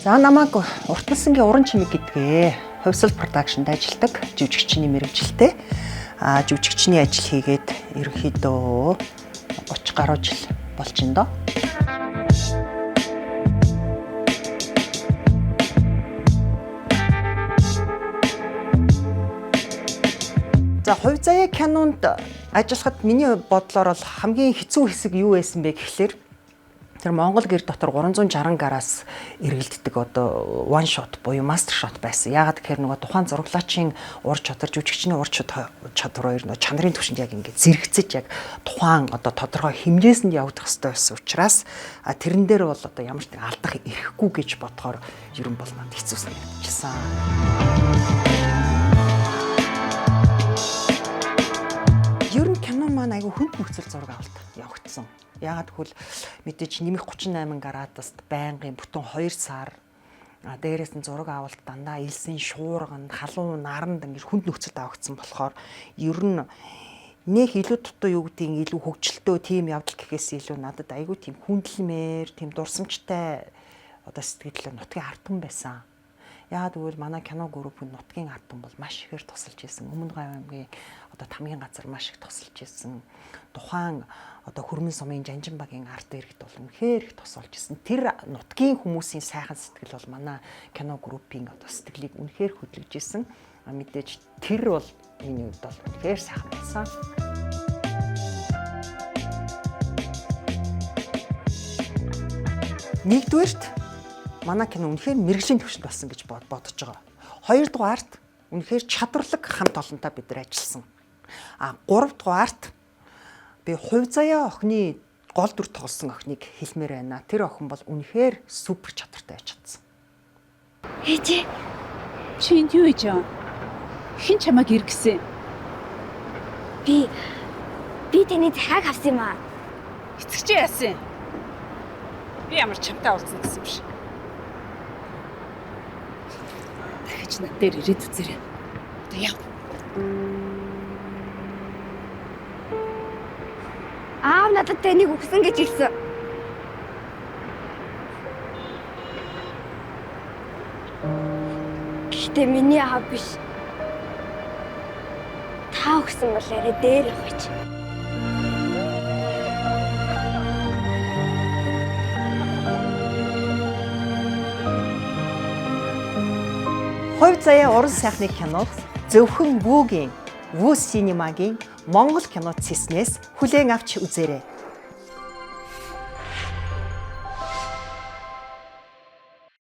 За, намайг Уртмалсангийн уран чимэг гэдгээ. Хувьсал production д ажилладаг жүжигчний мэргэжилтэй. Жүжигчний ажил хийгээд ерөнхийдөө 30 гаруй жил болж байна доо. За, Хувь заяа кинонд ажиллахад миний бодлоор бол хамгийн хэцүү хэсэг юу байсан бэ гэхлээр тэр Монгол гэр дотор 360 градус эргэлддэг одоо one shot буюу master shot байсан. Яагаад гэхээр нөгөө тухайн зураглаачийн ур чадвар, жүжигчний ур чадвар хоёр нөгөө чанарын түвшинд яг ингээд зэрэгцэж, яг тухайн одоо тодорхой хэмжээсэнд явагдах хэрэгтэй байсан учраас тэрэн дээр бол одоо ямар ч нэг алдах эрхгүй гэж бодохоор ер нь бол надад хэцүү санагдчихсан. Ер нь кино маань айгүй хүнд нөхцөл зураг авалт явагдсан. Яагаад гэвэл мэдээж нэмэх 38 градуст байнгын бүтэн 2 сар, дээрээс нь зураг авалт дандаа элсэн шуурганд, халуун наранд ингэж хүнд нөхцөлд авагдсан болохоор ер нь нэх илүү дутуу, юу гэдгийг, илүү хөгжилтөө тийм явдал гэхээс илүү надад айгүй тийм хүндлэмээр, тийм дурсамжтай одоо сэтгэл нутгийн ард түмэн байсан. Яагаад гэвэл манай кино групп нутгийн ард түмэн бол маш ихээр тусалж исэн. Өмнө Говь аймгийн одоо тамгийн газар маш их тусалж исэн. Тухайн одоо Хөрмөн сумын Жанжин багийн ард иргэд бол үнэхээр их тусалж исэн. Тэр нутгийн хүмүүсийн сайхан сэтгэл бол манай кино группийн одоо сэтгэлийг үнэхээр хөдөлгөж исэн. Мэдээж тэр бол миний хувьд бол үнэхээр сайхан байсан. Нэгдүгээрт, манай кино үнэхээр мэргэжлийн төвшөнд болсон гэж бодож байгаа. Хоёрдугаарт, үнэхээр чадварлаг хамт олонтой бид нар ажилласан. Гуравдугаарт, би Хувь заяа охины гол дүр тоглосон охиныг хэлмээр байна. Тэр охин бол үнэхээр супер чадвартай байж чадсан. Ээжээ. Чи энд юу хийж байгаа? Хэн чамайг эргэсэн? Би таны захиаг авсан юм аа. Эцэг чи яасан? Би ямар чамтай уулзсан гэсэн юм шиг. Дахиж над дээр ирээд үзээрэй. Одоо яв. Аав надад таныг өгсөн гэж хэлсэн. Гэхдээ миний аав биш. Та өгсөн бол арай дээр явах гэж. Хувь заяа уран сайхны киног зөвхөн Вүүгийн, Вүү Cinema гийн Монгол кино цэснээс хүлээн авч үзээрэй.